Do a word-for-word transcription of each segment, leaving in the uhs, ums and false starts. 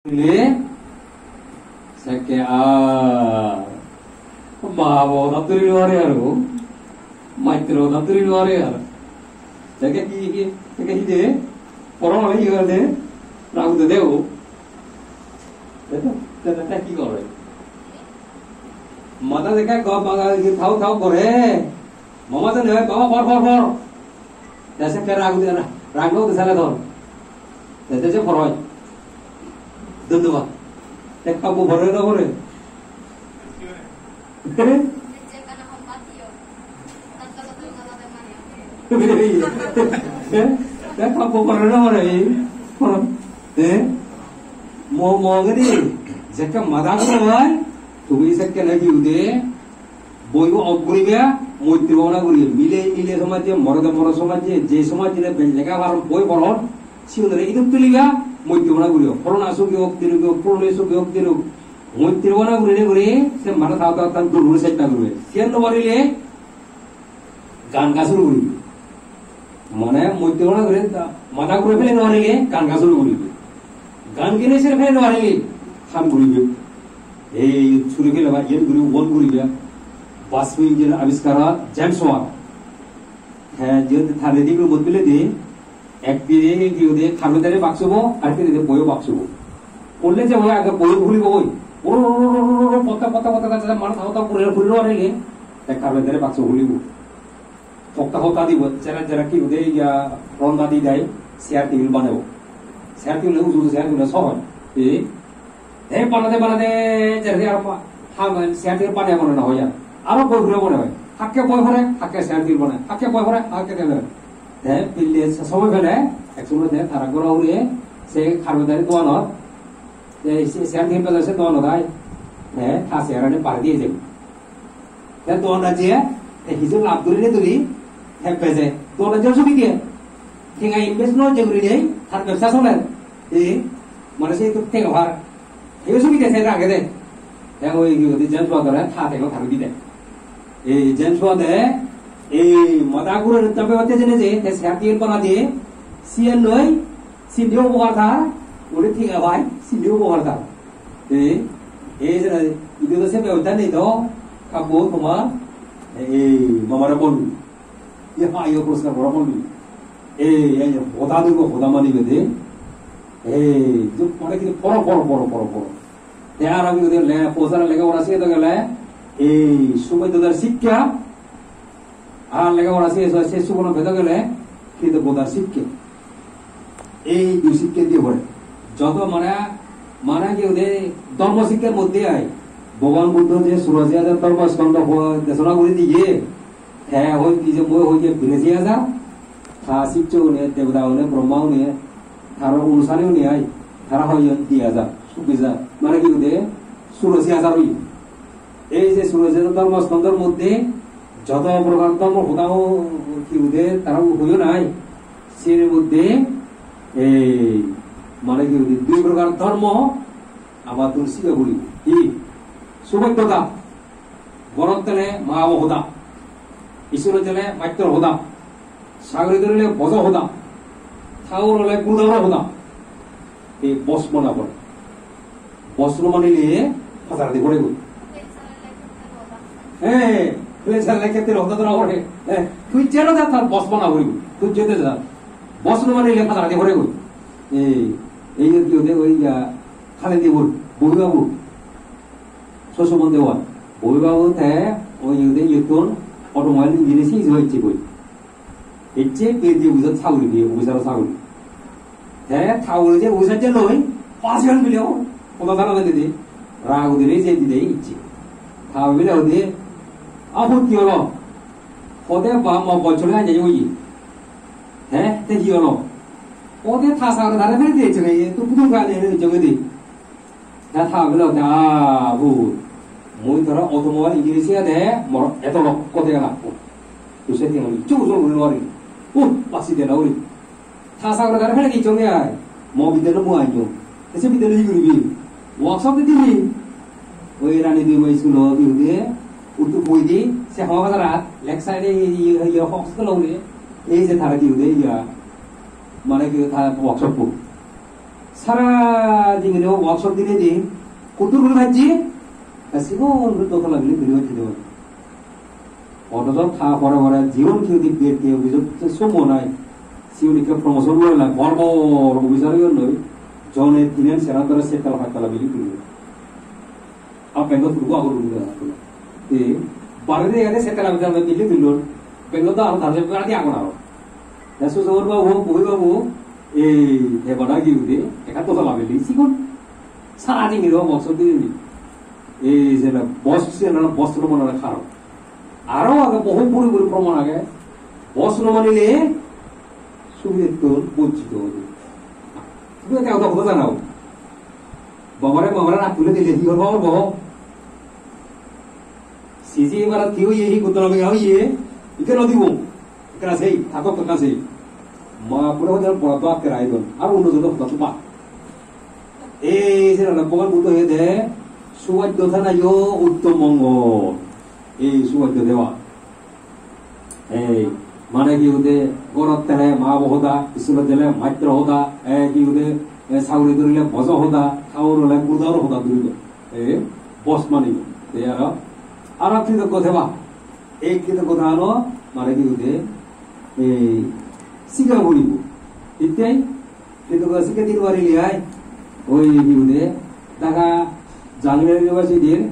Bile, sekke ar ma babo da turi no pare aro, maitro da turi no pare aro. Sekke hi, hi, sekke hi de, poro hi oi de, ragu de deo. Te to, te to, te hi gore? Mada sekke go, mada thau thau gore. Mama jane, "Baba, por, por, por." Te sekke rag ude, rag ude sale dhor. Te, te je poroi. Dhonnobad. Te kabbo pore na pore? Te kabbo pore na pore? Pore. Te mo, mo gede, jekke mada guro oi, tumi sekke na hi ude, boibo off guriba, moitri bhabona guriba. Mile mile somajje, morode morot somajje, je somajjune bej lega paron, boi poron, sigunore idot tuliba, moitri bhabona guriba. Purona sugi ok, dinugi ok, purona sugi ok, dinuk. Moitri bhabona gurinei guri, se mane tao tao tao dur guri chesta guriba. Siyan no parile, gan ga suru guriba. Mane moitri bhabona guri ta-, mada guri pele no parile, gan ga suru guriba. Gan gine sere pele no parile, ham guriba. Ei suru pele ba, yen guri, won guriba. Basmi je abiskar James Watt. He, je tare di guri bot bile di, ek pire di ode carpentry box bo, ar pire di boyo box bo. Korle je oi age boyo hulibo oi. Oro, oro, oro, oro, oro, potta, potta, potta, potta, mane tao tao pure, pure no parile, te carpentry box hulibo. Hokta hokta dibo, jara jara hi hoide iya ronda di dai, chair table banebo. Chair table uju uju chair table sohoj. E, e banade banade jara jara pa, ha, chair table banebo na hoya. Aro boi pore bone oi. Hakke boi pore, hakke chair table bone. Hakke boi pore, hakke table. Te pille se somoy pele, ek somoy te tara goro hure, se carpentry doganot, te se chair table bele se doganot ai. Te ta chair ani pare diye jebo. Te dogan je, te hiju lab guri ne duri, te beje. Dogan je sugi diye. Tenga invest no je guri nei, tar bebsa soler. E, mane se to tenga par. E sugi de se rage de. Te oi gi odi James Watt ore ta tenga tar di de. E, James Watt e, e, mada guri ne tabe ote jene je, te se ati el para diye, siyan noi, Sindi upokar tar, uri thik abai, sindi upokar tar. E, e jena, idu do se bebosta nei do, kabbo tomar, e, mamare bolu. Ye ha, ye poriskar gora bolu. E, e, hoda dibo, hoda manibe de. E, je pore ki poro, poro, poro, poro, poro. Te aro ki de le, pozara lega ora se do gele, e, sumai dodar sikka, Ar lega pora se, se, se suguno pedo gele, hintu goda sikke. Ei dui sikke diye pore. Joto mane, mane hi hoide dhormo sikker moddhe ai. Bhogoban Buddho je surasi hajar dhormo skondho ho-, desona guri diye, te hoi ki je moi hoi je birasi hajar, ta sikko une, debota une, Brahma une, taro onusari une ai, tara hoyon di hajar, chobbish hajar. Mane hi hoide surasi hajar oi. Ei je surasi hajar dhormo skondhor moddhe Joto prokar dhormo hoda ho-, hi hoide tara hoyo nai. Sini moddhe, ei, mane hi hoide dui prokar dhormo amattun siga puribo. Hi? Suboddhota. Gorot thele ma babo hoda. Issorot jele maittor hoda. Sagori dhorile bojo hoda. Thaur ole gurudhauro hoda. Ei bosmo na pore. Bosno manile hajar di pore goi. Eh, tui sale kete hoda dora pore. Eh, tui jero ja tar bosmo na pore goi. Tui jete ja. Bosno manile hajar di pore goi. Eh, ei je ode oi ya, khale di bol, Bobi Babu. Sosomon Dewan. Bobi Babu te oi ode yotun automobile engineer si oi goi. Ecche B D O office-ot sagori diye, officer-o sagori. Te ta ugure je officer je loi, pass fail bile o, hoda dara dide, rag udile je dide ecche. Ta bile ode, "Apu, hi olo?" Ode, "Ba, mo bochole anye oye." "He, te hi olo?" Ode, "Ta sagori dare fele diye ecche, tu kudu gane ene ecche di." Te ta bile hotte, "Ah, bu, mui tara automobile engineer siyade, mor eto lokko tenga lagbo. Tui se tenga loi, chu, chu, guri nw pari. Uh, basi de na uri." Ta sagori dare fele gecchonge ai. Mo bidde loi mui anyo. Te se bidde loi hi guribi? Workshop de dibi. Oi rani dui moi sulo, hi hoide, uttu boi di, se hama bazar, left side-e, ye, ye, ye, hospital ugure. Ei je tara hi hoide, iya, mane hi ta workshop bo. Sara jingiri o workshop dinei di, kudur guri bajji, ta sigon guri dotola bili bili bajji debo. Otojo ta pore pore jiun kiyudi B T office-ot se somo nai, siun ikke promotion loi lai, bor bor officer oyon noi, jone tinen seran dore settala pattala bili bili. Ar Bangalore puro agor guri guri agor. E, barede ede setela bidala bille billon. Bangalore do aro dharje baredi agon aro. Te Susomon babu, Puhi babu, ei, e bada gi ude, ekka dotola building, sigon. Sara jingiri o box di ni. Ei, je na, boss, se na, boss lo mona kharo. Aro age bohu buri buri proman age. Boss lo manile, subidettun bonchito oi. Tumi ekka hoda, hoda janao. Babare, babare rak tule dile hi hol, babor boho. Siji ebar hi oye, hi gotona bega oye, ikke no dibo. Ekkena sei, thakok ekkena sei. Ma pure hoda bora to akke rai don. Ar unno jono hoda tuba. Ei, se na Bhogoban Buddho hoye de, subaddo thanayo uttom mongol. Ei, subaddo dewa. Ei, mane hi hoide, gorot thele ma bo hoda, iskulot gele master hoda, ei, hi hoide, e, saguri dhurile boss hoda, thaur ole gudar hoda dhuribo. Ei, boss mane. Ei aro, aro kritoggo theba. Ei kritoggo thano, mane hi hoide, ei, siga puribo. Itte, kritoggo siga din parile ai. Oi, hi hoide, Dhaka Jahangir University-r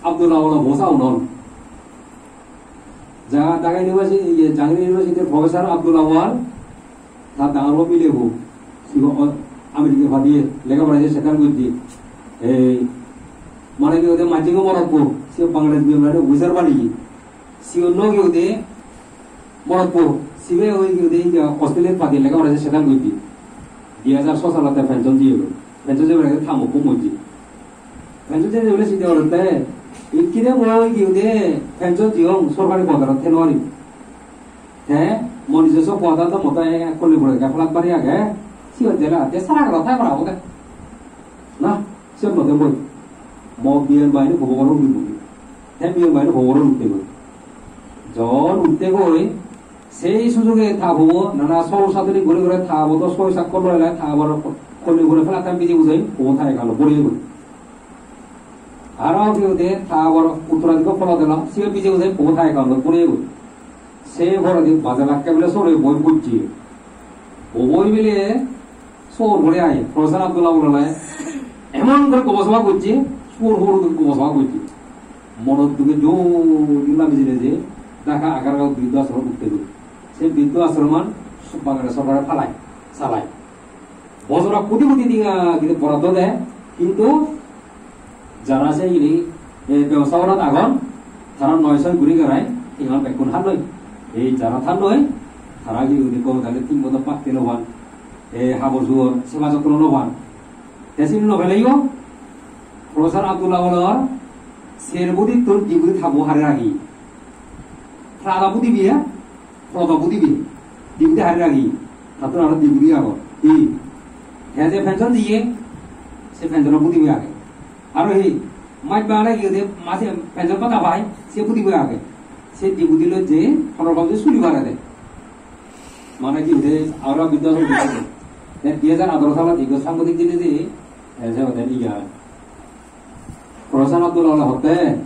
Abdullah Wala boss unon. Ja-, Dhaka University, iye, Jahangir University-r Professor Abdul Awal, tar dangor bo milebo, sibe o-, America padiye, lega pora je settle gojje. Ei, mane hi hoide majjingo morotbo, sibe Bangladesh goi mane officer baniye. Sibe no hi hoide morotbo, sibe oi hi hoide India, Australia padiye lega pora je settle gojje. Dui hajar so salotte pension jeyegoi. Pension jeyegoi, ta mokko mojje. Pension jeyegoi bole sinte gorette, ikkine mui hi hoide pension jeyong, sorkari quarter-ot thei no parim. Te mo nijosso quarter do moto e Kolibugor ekka flat bari age, siyot jele ate sara goro thai para obode. Na, siyot no themboi. Mo biyan bahini hobo goro undi guri. Te biyan bahini hobo goro undi guri. Jon utte goi, sei sujuge ta hobo nana sor saduri guri guri ta hobo do soi sakkor loi loi ta hobo Kolibugor flat tan biji bujoi, hobo thai galo, buri guri. Aro hi hoide ta bor uttoradikko polo delo, sibe bije buje bo thai kaunot pureyegoi. Se poredi baje lakke bile sore boi bujje. Bo boi bile sor boi ai, Professor Abdullah Ulale emon guri gobo soba gojje, sur hur guri gobo soba gojje. Monot duge jor jur lami jene je Dhaka Agargaon Briddho Ashram utte goi. Se Briddho Ashraman Bangladesh sorkare palai, salai. Bojorot koti koti tenga guri boraddo de, hintu jara se guri, e, bebostaponat agon, tara noi soi guri garai, tenga bekkun than noi. Ei jara than noi, tara guri guri gom dale tin bodo patte no pan, e, habor suor, seba jotno no pan. Te sini no peleyo, Professor Abdullah Awalor ser budittun di budi thabo hare ragi. Prada budi biya, Prodo budi bi, di budi hari ragi, tattun aro di budi agon. Hi? Te je pension diye, se pension budi bi age. Aro hi? Maj bana hi de, mase pension pata pai, se budi bi age. Se di budi loi je, honor bab je suli bare de. Mane hi de, aro bidda suli bare de. Te dui hajar atharo salat ikko sangbadik dine je, e, je hoden iya. Professor Abdullah Wala hotte,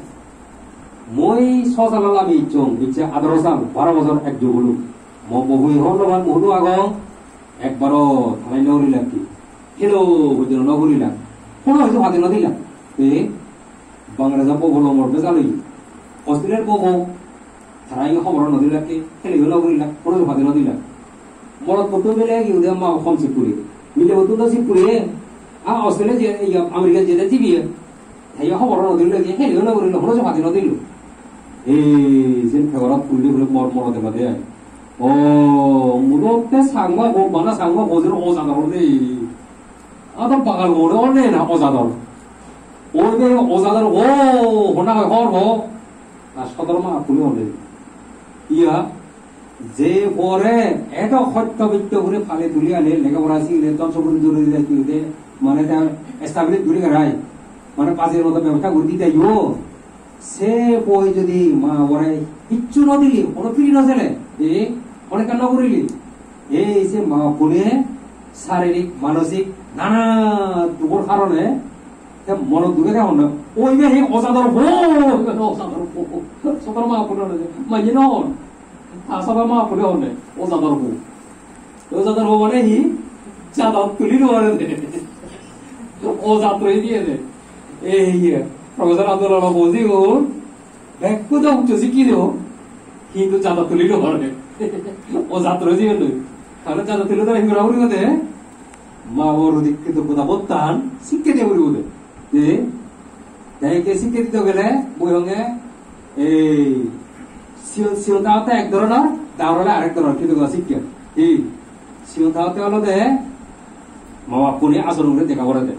mui so sal ami icchong, icche adaro sal, baro bojor ek jug olung. Mo bohui hon no pan, mo hudu agong, ekbaro thalai no guri lakki. Helo, hojeno no guri lak. Hono hoju hade no dilak. Te, Bangladesh bobo lomor bejal oye. Australia bobo, tara hi hobor no dilak ke, heleyo no gurilak, hono hadi no dilak. Morot pottun mile hi hoide ma hom sip puri. Mile pottun do sip puri, a Australia je, iya, America je de jibi, te hi hobor no dilak ke, heleyo no gurilak, hono hadi no dilo. Ei, sen pegorot pulli pulli mor, morot ema de ai. O, mudotte sangma ho, bana sangma ho, jero o jador de. Ado bagal gore, o ne na o jador. O de o jador, o, hona hoi hor ho. Na sodor ma puli hone. Iya, je pore eto hotto bitto guri pale tuli ane, lega pora sigile, ton sompoti juri dile ki hoide, mane ta establish guri garai, mane pajir moto bebosta guri dite yo. Se boi jodi ma bore hicchu no dili, hono piri no sele, e, hono ekkan no gurile, ei se ma bune saririk, manosik Nana dugor harone te monot duge te honne. Oi be he ojador bo, ojador bo. Sotor ma puno ne, ma ye non. Ta sotor ma puno honne, ojador bo. Ojador bo mane hi? Jadot tuli no pare de. Ojat roi diye de. Ei ye, Professor Abdul Wahab boji o, bekku do uccho sikki do, hintu jadot tuli no pare. Ojat roi diye de. Tale jadot tuli do hintu rauri de. Ma babor udi kritoggota bottan sikke diye puribo de. Te, te ikke sikke dito gele, mui honge, ei, sigon, sigon thagotte ek dhoronor, dangor ole arek dhoronor, kritoggota sikke. Hi? Sigon thagotte olode, ma bappune asoron guri dega pore de.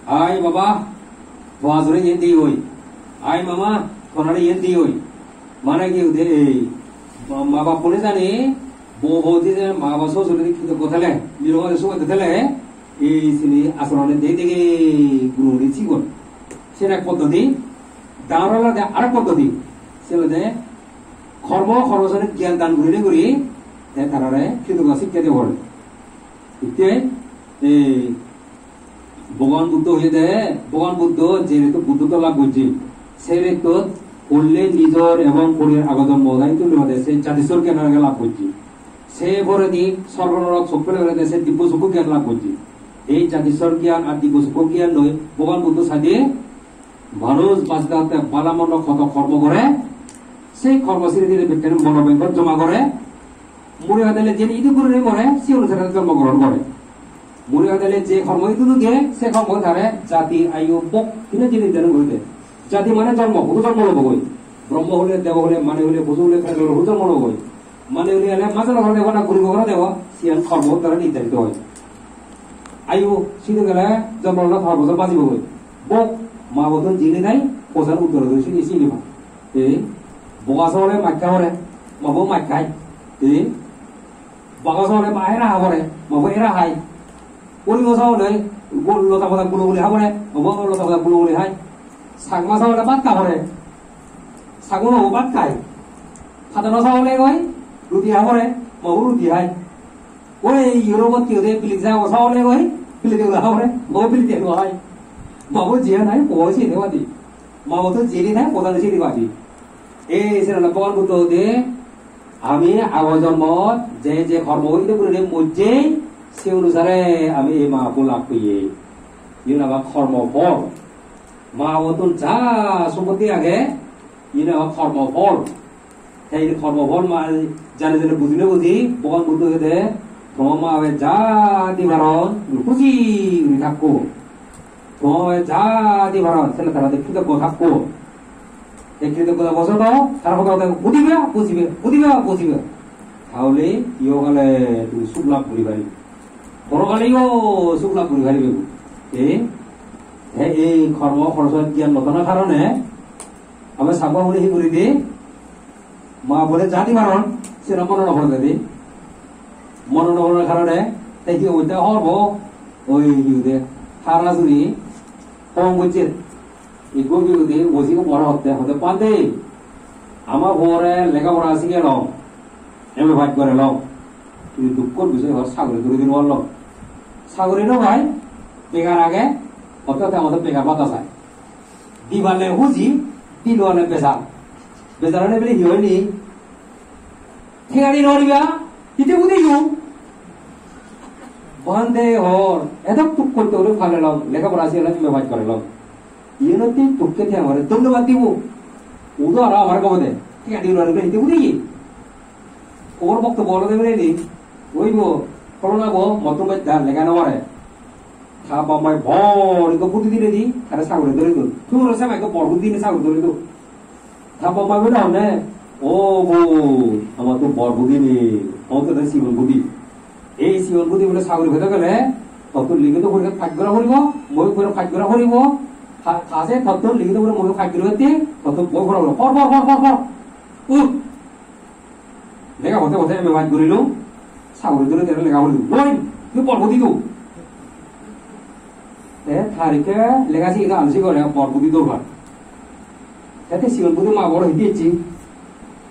Ai baba, to ajore iyen di oi. Ai mama, tonare iyen di oi. Mane hi hoide ei, ma, ma bappune jani, bo bo di je ma baba sosure di kritoggota thele, nirogare sugode thele, ei sini asorone dei dege guro guri sigon. Siyen ek poddoti, dangor olode arek poddoti. Siyen olode kormo, kormo sare gyan dan gurine guri, te tarare kritoggota sikke de pore. Hitte, ei Bhogoban Buddho hoyede, Bhogoban Buddho je reto Buddhotto lab gojje, se retot holle nijor ebong poriyar ago jonmo hodai tuli hode se jadisor gyan age lab gojje. Se poredi sorgo norok sok pele pele se dibbo sokku gyan lab gojje. Ei jadisor gyan ar dibbo sokku gyan loi Bhogoban Buddho sade manuj bajte bajte bala mondo hoto kormo gore, sei kormo siri siri bekkani mono bengkot joma gore, muri hadele jeni idu guri more, se onusare jonmo grohon gore. Muri hadele je kormo idu duge, se kormo tare jati ayu bhog tine jeni dene guri de. Jati mane jonmo, hudu jonmo lobo goi. Brahma hole, debo hole, mani hole, poju hole, prani hole, hudu jonmo lobo goi. Mani hole ele maja logo debo na guribo logo debo, siyan kormo tara nirdarito oi. Ayu, sini gele jonmo lole par bojor bajibo goi. Bhog, ma bottun jini nai, pojan uddor doi sini sini pa. Ei, boga sole makka hore, ma bo makkai. Ei, baga sole ma era ha hore, ma bo era hai. Urigo sole, go-, lota pada gulo guli ha hore, ma bo lota pada gulo guli hai. Sagma sole bhat ha hore, sagu ma bo bhat khai. Padano sole goi, ruti ha hore, ma bo ruti hai. Oi, Europe-ot hi hoide, bilik jago sole goi, bilik jago sole, ma bo bilik jago hai. Ma bo jiyan hai, ma bo sini badi. Ma bo to jini nai, ma bo to jini badi. Ei, senotte Bhogoban Buddho hoide, ami ago jonmot je je kormo hoide gurine mojjei, se onusare ami ei ma bappo lab hoye. Iyen ama kormo phol. Ma babottun ja sompotti age, iyen ama kormo phol. Te iyen kormo phol ma jane jane bujine buji, Bhogoban Buddho hoide, toma ma babe ja di paron, huji guri thakko. Toma ja di paron, sele tara de kritoggota thakko. Ei kritoggota bojoto, tara hoda hoda hudiba, bujiba, hudiba, bujiba. Tahole ihokale tumi suk lab guri pariba. Porokaleyo suk lab guri pariba. Ei, ei, ei kormo, kormo gyan no thanar karone, ami sagor hune hi guri de, ma bole ja di paron, sira mone no pore de. Mone no porar karone, te hi obo te hobor bo, oi hi hoide, hara suri, hom gojje. Ikko hi hoide, boji ko bor hotte, hotte, "Bhante, ama pore lega pora sigelong, M A pass gorelong. Hintu dukkor bisoy hor sagori duri di no parlong. Sagori no pai, begar age, hotte hotte amattun begar bhata sai." Dibale huji, dilo ale bejar. Bejar ole bile hi hoyni? Thengari no riba, hite bude yo. Bhante hor, edok tuk korte ore phalelong, lekha pora sigelong, M A pass gorelong. Iyenotte tukke te amare dhonnobad dibo. Udo aro amare hobo de. Thengari no riba, hite bude ye. Or boktobo olode bile ni, oi bo, pholona bo, motto bedda lega no pare. Ta bap mai bor ikko budi dinei di, tare sagori dori don. Tui aro se mai ikko bor budi dinei sagori dori don. Ta bap mai bile honne, "O bo, ama to bor budi nei, ama to sigon budi." Ei sigon budi bile sagori pede gele, tottun ligido porikka pass gora poribo, moi pore pass gora poribo, ta, ta se tottun ligido pore moi pass gora poribo, tottun boi pora poribo. Por, por, por, por, por. Uh! Lega pote pote M A pass gurilung, sagori dore dere lega puri dun. Noi, tui bor budi do. Te tar ikke lega sigi do, alsi gore, bor budi dorkar. Te te sigon budi ma bor hidi ecchi.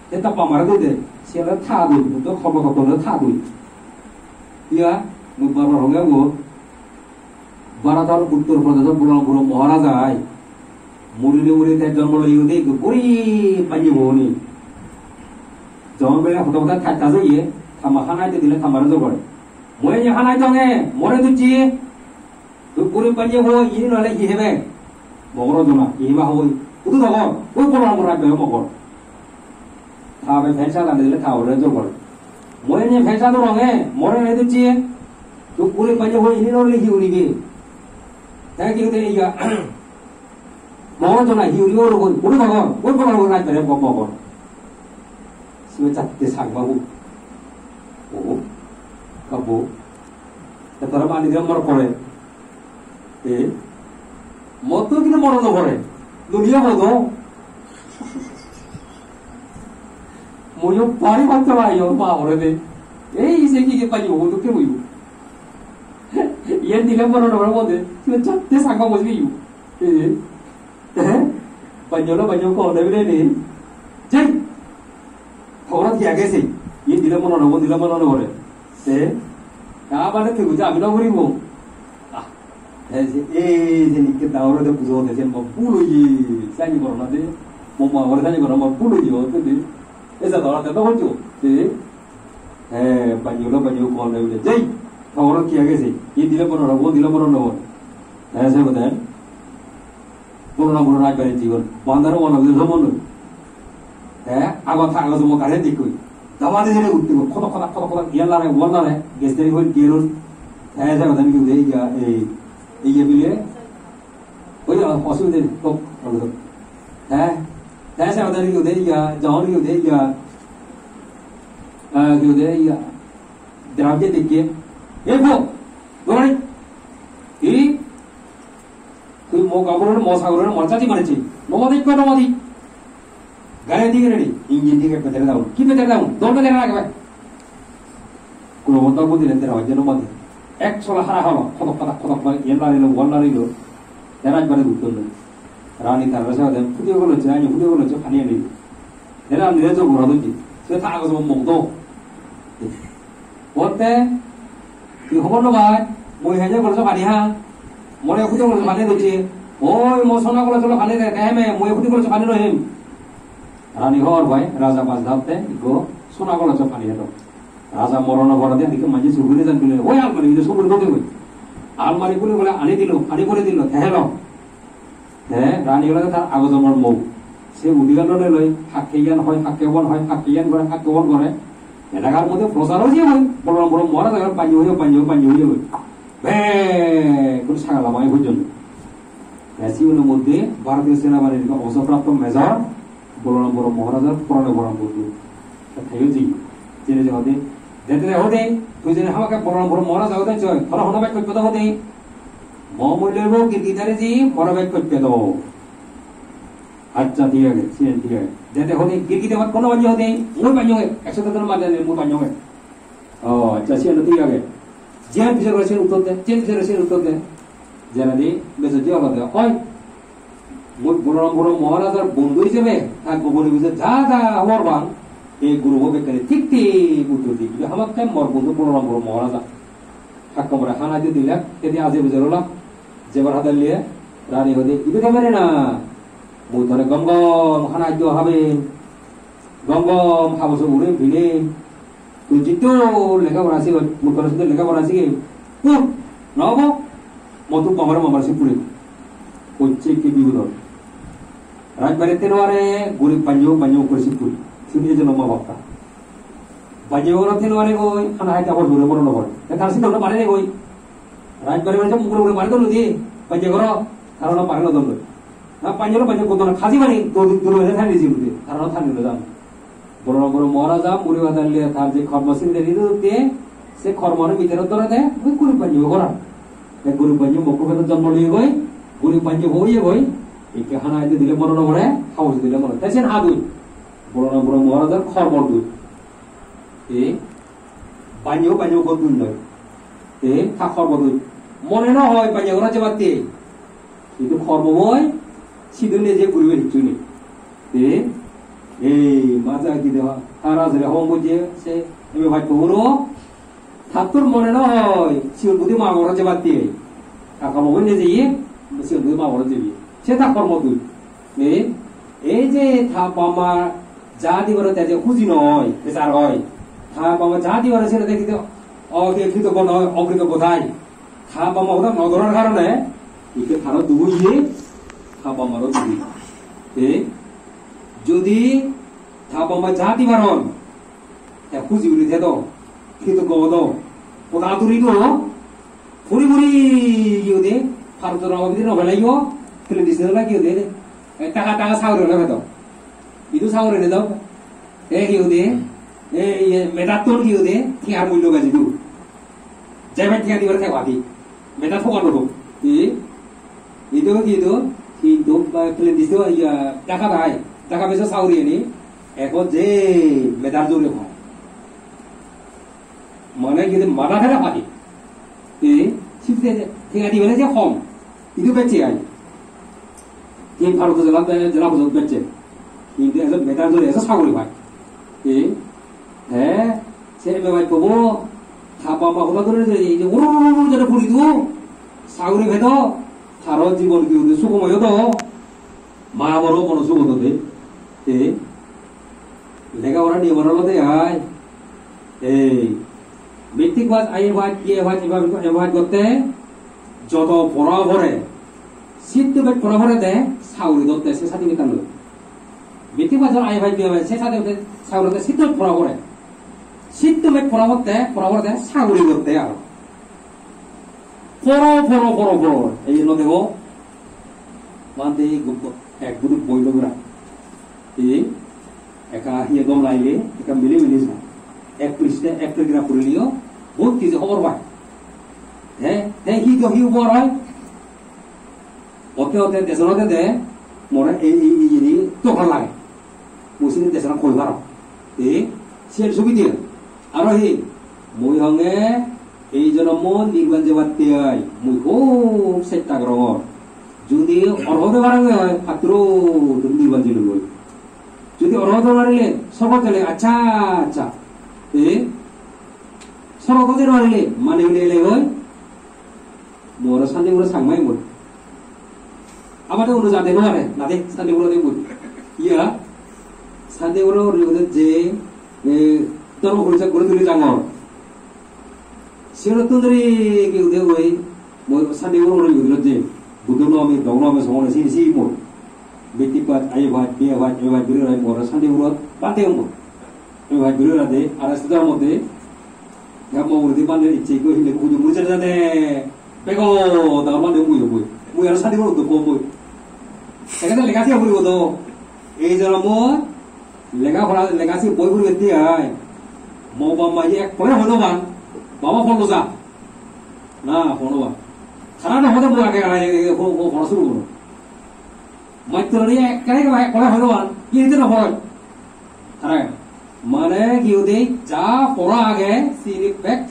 Te ta bap mare do de, siyan ta dun, to khobo khobo ta dun. Iya, mui bar bar honge bo. Bharator Uttor Pradeshor Bolorambur Maharaj ai. Murile uri te jonmo loye de guri banye boni. Jonmo bele hoto hoto thai thai ye, tama hanai de dile tamare jogore. Moi ye hanai donge, more duchi. Tu guri banye bo, ini nole hi hebe. Mogor jona, hi heba hoi. Udu dogor, oi Bolorambur rajyo mogor. Thabe phensa lande dile thaore jogor. Moi ne phensa do ronge, more ne duchi. Tu guri banye bo, ini nole hi uri ge. Thank you, thank you. Mogor jona hi uri oro goi, uri mogor, oi mogor goi nai pere mogor. Sibe chatte sang babu. O, kabo. Te tara mani gam mor kore. E, motto kine moro no kore. Duniya modo. Muyo pari bante ba yo ma ore de. Ei ise ki ke pa yo do ke muyo. Yen dile moro no kore mode. Sibe chatte sang babu sibe yo. E, eh, banyo lo, banyo ko, de bile ni. Jai. Thogorot hi age se? Ye dile mono no, dile mono no gore. Se, ka bade te buja ami no guribo. Ah, eh, se, eh, se nikke da oro de bujo de, se mo bul oye, sani goro na de. Mo ma gore sani goro, mo bul oye, o te de. Esa da oro de no hojo. Se, eh, banyo lo, banyo ko, de bile. Jai. Thogorot hi age se? Ye dile mono no, dile mono no gore. Eh, se bade. Purona purona rajbari jiyon, bandar wala guri somon noi. Te ago tha ago somo kare dikkoi. Dawa de jere utte go, khodak khodak khodak khodak, iyan lare, wal lare, ges deri hoi gerun. Te se badan ki ude iya, ei, iya bile. Oi, osubide nei, tok, tok, tok. Te, te se badan ki ude iya, jahon ki ude iya. Ah, ki ude iya. Dram je dikke. Ei bo, dorai. Ki? Tui mo gabur hore, mo sagor hore, mor jati marechi. Nomadi ko nomadi. Gare dige re, injin dige pedere daun. Ki pedere daun? Dor pedere ragbe. Kulo bonda budi le tera wajje nomadi. Ek sola hara holo, khotok khotok khotok khotok, yen lari lo, wan lari lo. Tera ekbare gutton lo. Rani tar rasa dem, pudi golo che, ani pudi golo che, pani ani. Tera ani re jo gora do ji. Se ta go mo do. Botte, tui hobor no pai, mui hene goloso pani ha. More hudu goloso pani doche. Oi, mo sona goloso pani de, de me, mui hudu goloso pani no hem. Rani hobor pai, raja baj dapte, ikko sona goloso pani hedo. Raja morono pore de, ikko manji suguri jan bile, oi almari, ikko suguri dote oi. Almari bule bole ani dilo, ani pore dilo, te helo. Te rani olode tar ago jonmor mou. Se udigan loi loi, hakke iyan hoi, hakke bon hoi, hakke iyan gore, hakke bon gore. Elakar moddhe prochar oye hoi, Bolorambur Maharaj ebar banyo oye, banyo, banyo oye hoi. Bekkun sagala bangi pojjonto. Te sigunor moddhe Bharatiyo Senabanir ekko obosor prapto Major Bolorambur Maharajar porane poran bondhu. Te taiyo jeye. Jene je hode, jete je hode, tui jene hamakke Bolorambur Maharaj hode choi, tore hono bek hojpede hode. Mo mui loibo girgitare ji, more bek hojpedo. Accha, thik age, siyen thik age. Dede hode, girgite mat kono banye hode, mui banye hode, ekso dede mane mui banye hode. O, accha, siyen thik age. Jiyan bichar gore siyen uttor de, jiyan bichar gore siyen uttor de. Jenadi, bejo ji olode, oi, mui Bolorambur Maharajar bondhu hisebe, ta gobone bije ja ja hobor pang, ei gurubo bekkani thik thik uttor di. Bile hamakke mor bondhu Bolorambur Maharaja. Hakka more hana di dilak, tedi aje bujor olak, jebar hadalliye, rani hode, ibe kemere na? Mui tore gom gom hana iddo habe, gom gom habor subor pine, tui jiddur lega pora sigoj, mui tore jiddur lega pora sigem. Uh, nobo, motu mamare mamare sipure. Hocche ki bibodor. Rajbari tenware, gurib banyo banyo kore sipure. Sini ejono ma bapta. Banye goro tin mane goi, hana hai tabor dure boro no goi. Te tar sito no pare ne goi. Rajbari mane mugure mugure pare to nudi, banye goro, taro no pare no don goi. Na banye goro banye goro na khaji mani, to dure ne thani ji ude, taro no thani no jan. Boro boro Maharaja, muri badalle tar je kormo sinde ni ude, se kormo ne bitere dore de, oi gurib banye goro. Te gurib banye mokko bedo jonmo loye goi, gurib banye hoye goi, ikke hana ite dile moro no gore, hausi dile moro. Te sen ha dui. Boro boro Maharajar kormo dui. Te banyo banyo gor dun noi. Te ta kormo dun. Mone no hoi banyo gora jebatte. Hintu kormo boi sidu neje guribe hissu nei. Te ei maja gide ha, tara jere hom bujje se ebe baj puro. Tattur mone no hoi siun budi ma gora jebatte. Tar kormo boi nejeye, sigon dui ma boro jeye. Se ta kormo dui. Ei, ei je ta bap ma ja dibar te je huji noi, besar oi. Ta bap ma ja dibar se dekhi to, o, ke kritoggo noi, okritoggo tai. Ta bap ma hoda no dorar karone, ikke taro dugu iye, ta bap maro dugu. Ei, jodi ta bap ma ja dibaron, te huji guri thedo, kritoggo odo, hoda turi do, puri puri hi hoide, Bharotor obabide no peleyo, Clinton-e hi hoide, e, taka taka sagori ole pedo. Idu sagori ne do, e hi hoide, e, iye, medattun hi hoide, tengar mullo beji do. Jebe tenga dibar thebo adi. Medar thogar no do. E, idu, idu, hintu, ba, Clinton-e do, iya, taka dai, taka bejo sagori ani, ekko je medar jore hoi. Mane jodi mada thele padi. E, sibde tenga dibele je hom. Idu bechche ai. Tin Bharoto jela, jela pojjonto bechche. Hintu ejo medar jore ejo sagori pai. E, he, se me bai pobo, ta bap ma hoda dore je, ei je uru uru uru jore puri du, sagori pedo, taro jibon hi hoide sugomoy odo. Ma boro mono suk odo de. Te lega pora niyom olode ai. Ei, matric pass, I A pass, B A pass, M A pass, M A pass gotte joto pora pore, sitto bej pora pore de sagori dhotte se certificate loi. Matric pass, I A pass, B A pass, se certificate sagori dhotte sitto bej pora pore. Sitto bej pora pore de, pora pore de sagori dhotte aro. Poro, poro, poro, poro. Ei no dego. Bhante, ek gudu boi loi gora. Ei, ekka hiye gom laile, ekka mili mili sa. Ek priste, ek paragraph puri liyo, bohut kichu hobor pai. He, he, hi do, hi hobor oi? Ote ote desona de de, more ei, ei, ei, ei, to bhal lage. Mui sini desona koi paro. Ei, siyan subide. Aro hi, mui honge ei jonomot nirban jebatte ai, mui hub chesta gorongor. Judi orhot oi parong oi, patturu tumi nirban jelogoi. Judi orhot oi parile, sorgot jele, accha, accha. Ei, sorgot oi parile, mane hule ele oi. Mor Sandipuro Changmai mui. Amade uno jade no are, nade Sandipuro de mui. Iya, Sandipuro uri ude je, e, dhormo porichar guri tuli jangor. Sirottun dhuri ki ude oi, mor Sandipuro uri ude je, Buddho nomi, Dhormo nomi, Songho nomi, sini si mor. Matric pass, I A pass, B A pass, M A pass guri oi mor Sandipuro bhante mor. M A pass guri oi de, ar S T dhormo de, Ya mo uguredi bhante icche ekku hille ekku pujo mui jane jane. Bego da bhante mui hoboi. Mui aro sadi gorot hoboi. Ekkan lega siga puribo do. Ei jonomot lega pora, lega siga boi puribatte ai. Mo bap ma je ekkore hoi no pan. Baba phollo ja. Na, hoi no pan. Tara no hode mui age age ho-, ho-, pora suru goron. Mattor ore ekkere ekkere hoi no pan, hi hoide no hoi. Tara mane hi hoide ja pora age, sini bek,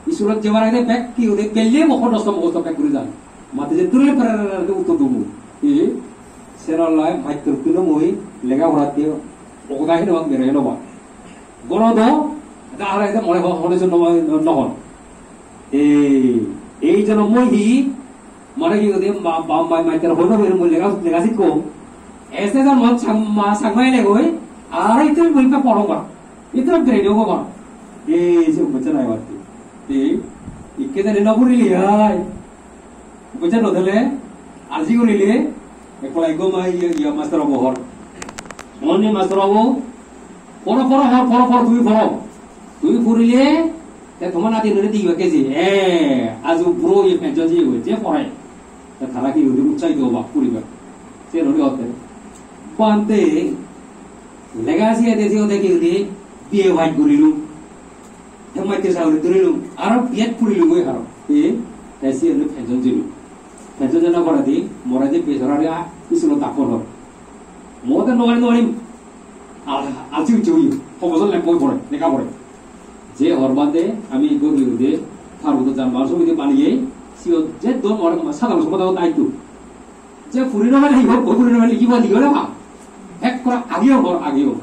iskulot jebar age bek hi hoide belle mokhosto mokhosto bek guri jan. Mate je turle pere uttor dumo. Hi? Senollai mattor kuno mui lega poratte ogoda hino bang bere hino bang. Goro do, da ara ede more ho-, hone jon no, no hon. Ei, ei jonomot hi, mane hi hoide, ba-, ba-, ba-, master hono bere mui lega, lega sikko. Ese jonomot sang-, ma-, sangma ele goi, aro itte mui ekka poro gora. Itte bere do gora. Ei, se umma chana iwatti. Ei, ikke jani no purile ai. Buja no thele, aji gurile, ekko ekko ma iya, iya master obo hor. Monni master obo, poro, poro, hor, poro, poro, tumi poro. Tumi purile, te tomar nadi nore diba keji. Eh, aju buro ye pension je, je pore. Te tara hi hoide utsahito oba, puriba. Se nore hotte. Bhante, lega siga de siga de hi hoide, B A pass gurilung. Te matte sagori dhurilung, aro B Ed purilung goi aro. E, te siyen pension jilung. Pension jana poredi, more je besorari a-, iskulot dakor hor. Mo te nowari nowari, a-, aji ucche ui, ho bojor lempo pore, lega pore. Je hor bade, ami gori ude, Parboto Janbar Somiti baniye, siyot je don more sadharon sompadagot daitto. Je puri no pele hi hor, puri no pele hi bani gole ma. Ekkore agiyo hor, agiyo.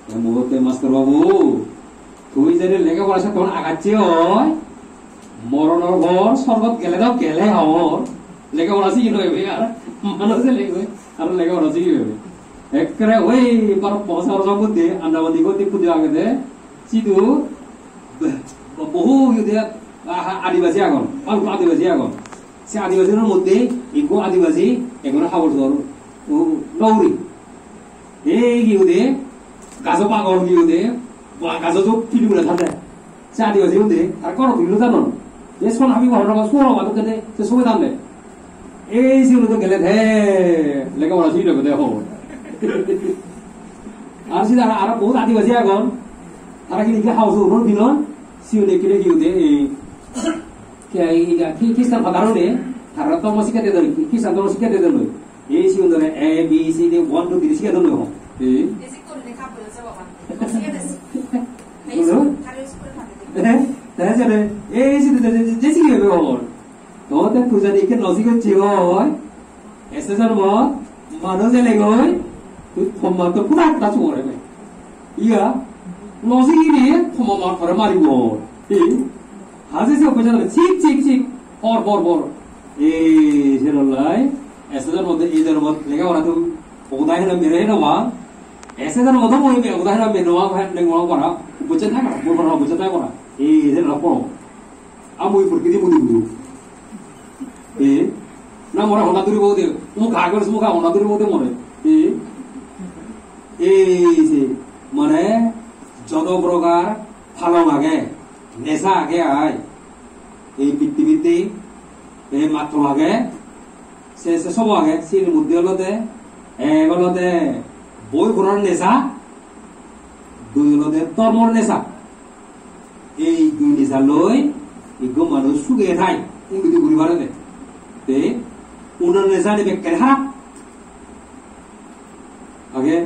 Te muhurte master babu, tui jene lega pora se ton agacche oi, Moronor por sorgot gele do gele hobor. Lega pora sigi no pebe ar. Manuj lega pora, ar lega pora sigi pebe. Ekkere oi Bharat Mahasagar moddhe Andamani gor dippu de agede. Sidu bo-, bo-, bohu iye de, ah, adibasi agon. Balukko adibasi agon. Se adibasi gunor moddhe ekko adibasi ekkore habor sor, o, no uri. Ei giyode, gajo bagor giyode, ba gajo jok pili guri thade. Se adibasi gune, tar ghoro tuli no janon. Ei son habi ghoro, suor habi dokke de, se sobe thande. Ei sigun do gele the, lega pora sigi no pebe de ho. Ar sida aro bohut adibasi agon. Tara hini ki house owner bilon, sigun ekkere giyode, ei, ki, ei, ki, Christian father hone, tara dhormo sikkha dedon, Christian dhormo sikkha dedon. Ei sigun dore A, B, C, D, one, two, three siga dun noi hon. Ei? Basic guri ne kap hoye je baba. Siga des. Ei, holo? School, tare school-e pade de. Eh, tare jare, ei sidu de, de, de siga hobe hon. To te tui jodi ikke no sigocche oi, ese jonmot manuj elegoi, tui tomma to pura ekta sugore be. Iya, no sigile tomma mar pore maribo. Ei? Haje se operation hobe, chik, chik, chik, por, por, por. Ei, se lolai, ese jonmot, ei jonmot lega pora tui, ogoda hena mere hena ba. Ese jonmot mui be ogoda hena mere no ba, hena no ba para. Bujhe thai para, bol para, bujhe thai para. Ei, se lolai poro. Amui purkiti mudi gudu. Ei, na more hona duri bo de, mu ka gore mu ka hona duri bo de more. Ei, ei, se, mane, jodo prokar palong age, nesa age ai. Ei pittibitte, ei matto age, se, se sobo age, sini moddhe olode, ek olode boi porar nesa, dui olode dhormor nesa. Ei dui nesa loi ekko manuj suge thai, unnoti guri parede. Te, unar nesa ni bekkani harap. Age,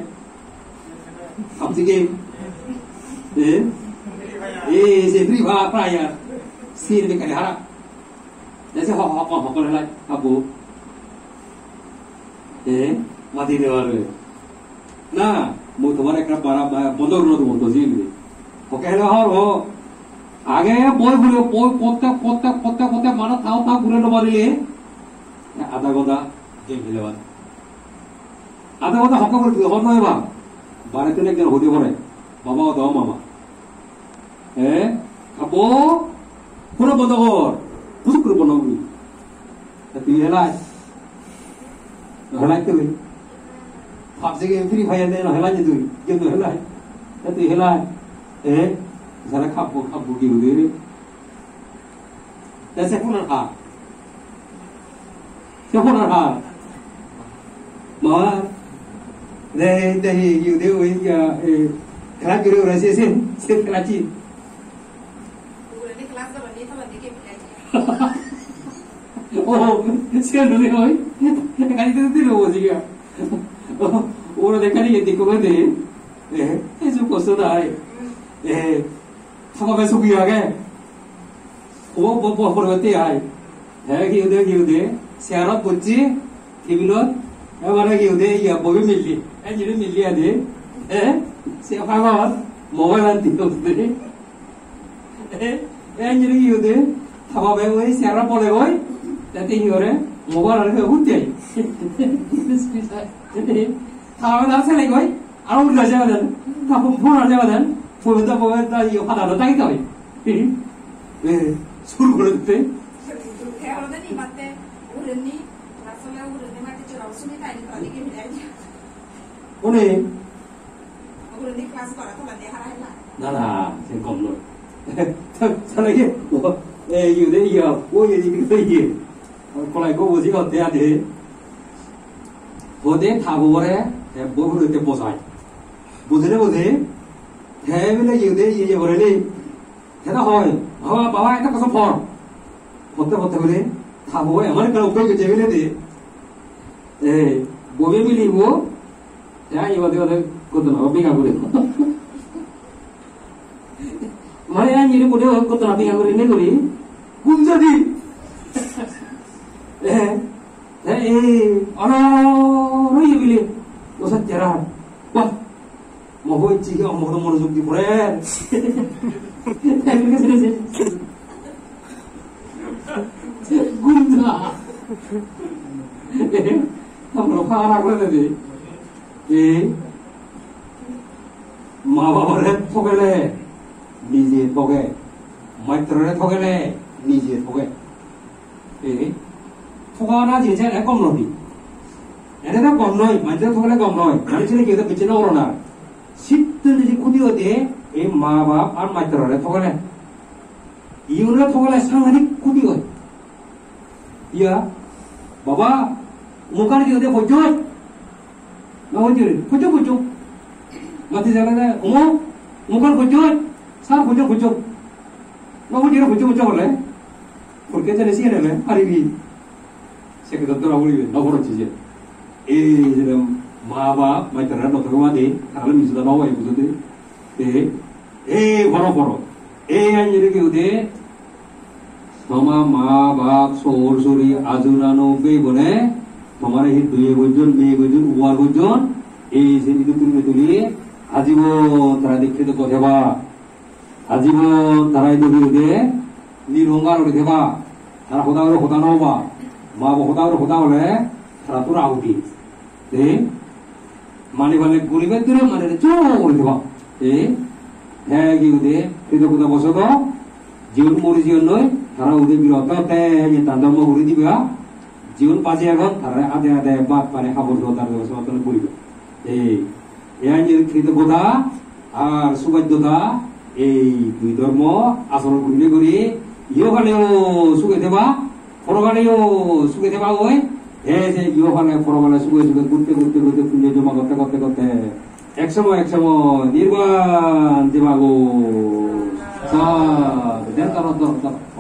PUBG game. Eh? Eh, se Free Fire, Free Fire. Sir bekkani harap. Te se ho-, ho-, ho-, hokol helai, abo. Eh? Mati de pare. Na, mui tomar ekka bara, ba-, bondo guri no dibo to jini. Hokke hela hor ho. Age boi guri, boi potte, potte, potte, potte, mane tao tao guri no parile. Adha ghonta game helebar. Adha ghonta hokke guri tui hobor noi ba. Barete ekjon hodi pore. Baba odo mama. Eh? Abo, puro bondo gor. Puro puro bondo guri. Ta tui helai. No helai tui. PUBG game Free Fire de no helai tui. Game no helai. Ta tui helai. Eh? Sara khapbo, khapbo ki guri. Te se phone-an ha. Se phone-an ha. Ma, de, de, hi, hi, de, oi, ya, eh, class guri ora se, se, se class chi. Uguredi class guri ni, toledi game play. Oh, se no ni oi. Kali to dilo boji ya. Oh, ora de kali ye dikko de. Eh, eso kosto dai. Eh, thaba be sugi age. O bo-, bo-, porbotte ai. He hi hoide, hi hoide, chair-ot bocche, table-ot, ebare hi hoide, iya, bobi milli. Ei jiri milli ade. Eh? Se pagor, mobile an diye hoide. Eh? Ei jiri hi hoide, thaba be oi chair-ot bole goi, tate hi gore, mobile an hutte ai. Thaba be da sele goi, Aro ulla jaga den, ta phone, phone ar jaga den, phone ta, phone ta, iyo, pada do tagi tagi. Eh, eh, sur gore ditte. He olode ni matte, ugureni, class ole ugureni matte chora sumi tai ni tadi ke milai. One? Ugureni class gora tola de hara hela. Na, na, se kom noi. Sale ke, o, eh, iyo de, iyo, o, iyo, iyo, iyo. Kolai ko boji hotte ade. Hode ta bobore, te bo hurete bojai. Bojele boje, te bile iye de iye iye gorele. Te na hoi, "Baba, baba, ekka koso por." Hotte hotte bile, ta bobo emon ekkan upai goje bile de. Eh, bobe milibo, te ai bade bade goto na, binga gure. Mane ai niri mone oi goto na binga gure ne guri. Gun jadi. Eh, eh, eh, aro, aro iye bile. Osa jara. Wah. Mo hoi chigi, mo hodo monojog di pore. Te bile se, se. Amro para gore de. E, ma babare thogele nije thoge, maitrore thogele nije thoge. E, thogana jinich ekkom noi. Ene to gom noi, maitrore thogele gom noi. Maitrore keu to bicche no gorana. Sittun jodi khudi ode, e ma bap ar maitrore thogele. Iyunore thogele sanghatik khudi oi. Iya, baba, umukar hi hoide pojjoi? Na hoide, pojjo, pojjo. Mati jale de, umu, umukar pojjoi? Sar pojjo, pojjo. Na hoide, pojjo, pojjo hole. Porke jale siye nele, paribi. Sekke dottor abuli, na poro chije. Ei je ma ba, mai tara dottor ma de, tara misi da na hoye bujode. E, e, poro, poro. E, anjiri ki hoide, Toma ma bap, sor suri, aju nanu, bei bone, tomare hi duye gojjon, meye gojjon, uwar gojjon, ei je idu tuli tuli, ajibon tara dikke de goteba. Ajibon tara idu tuli de, nirhongar guri theba. Tara hoda guri hoda no hoba. Ma bo hoda guri hoda hole, tara tura uti. Te mani bale guribar dure mane jor guri diba. Te he hi hoide, kritoggota bosoto, jiun mori jiun noi, tara hoide biroto te he je dan dhormo guri diba, jiun baji agon, tara ade ade bhat pani habor jor dar bosoto guriba. Te e anjir kritoggota ar subaddhota ei dui dhormo asoron gurinei guri, iyohaleyo suge theba, porogaleyo suge theba oi, he je iyohale porogale suge suge gurte gurte gurte punyo joma gotte gotte gotte ek somoy ek somoy nirban jeba goi. Sa, den taro taro taro.